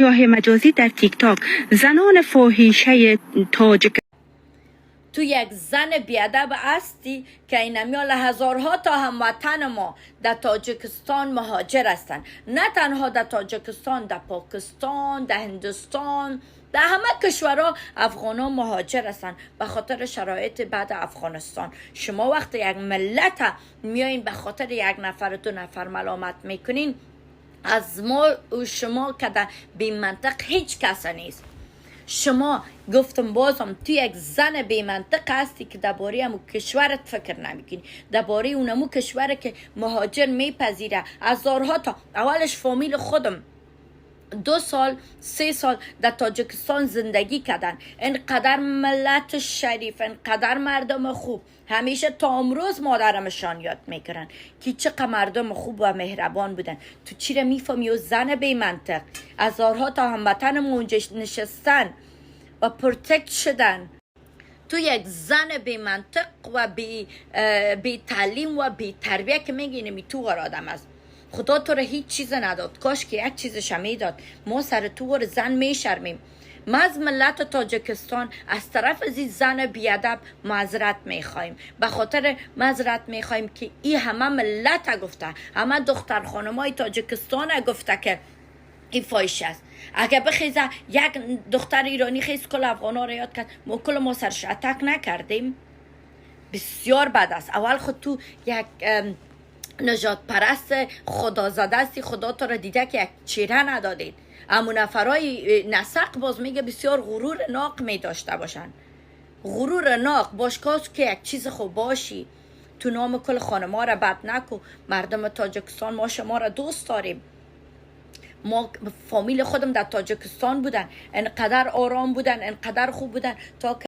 راه مجازی در تیک تاک زنان فاحشه تاجک تو یک زن بیادب هستی که اینمی حالا هزارها تا هموطن ما در تاجکستان مهاجر هستند. نه تنها در تاجکستان، در پاکستان، در هندوستان، در همه کشورها افغان ها مهاجر هستند به خاطر شرایط بعد افغانستان. شما وقتی یک ملت میایین به خاطر یک نفر و دو نفر ملامت میکنین، از ما و شما که در بی منطق هیچ کس نیست. شما گفتم بازم، تو یک زن بی منطق هستی که درباره امو کشورت فکر نمیکنی، درباره اونمو کشور که مهاجر میپذیره هزارها تا. اولش فامیل خودم 2 سال 3 سال در تاجکستان زندگی کردن. انقدر ملت شریف، انقدر مردم خوب، همیشه تا امروز مادرمشان یاد میکنن که چقدر مردم خوب و مهربان بودن. تو چی رو میفهمی و زن بی منطق؟ هزارها تا هموطنمون اونجا نشستن و protect شدن. تو یک زن بی منطق و بی تعلیم و بی تربیه که میگی نمی تو آدم است. خدا تو رو هیچ چیز نداد، کاش که یک چیزش میداد. ما سر تو زن میشرمیم. ما از ملت تاجکستان از طرف از این زن بیادب معذرت میخوایم. به خاطر معذرت میخوایم که ای همه ملت گفته، همه دختر خانمای تاجکستان گفته که این فاحشه است. اگه بخیزه یک دختر ایرانی خیز کل افغان ها رو یاد کرد، ما کل ما سرش attack نکردیم. بسیار بد است. اول خود تو یک نژاد پرست خدا زده هستی. خدا تو را دیده که یک چهره ندادید. اما نفرای نسق باز میگه بسیار غرور ناق می داشته باشن. غرور ناق باش، کاش که یک چیز خوب باشی. تو نام کل خانما را بد نکو. مردم تاجکستان، ما شما را دوست داریم. ما فامیل خودم در تاجکستان بودن، انقدر آرام بودن، انقدر خوب بودن تا که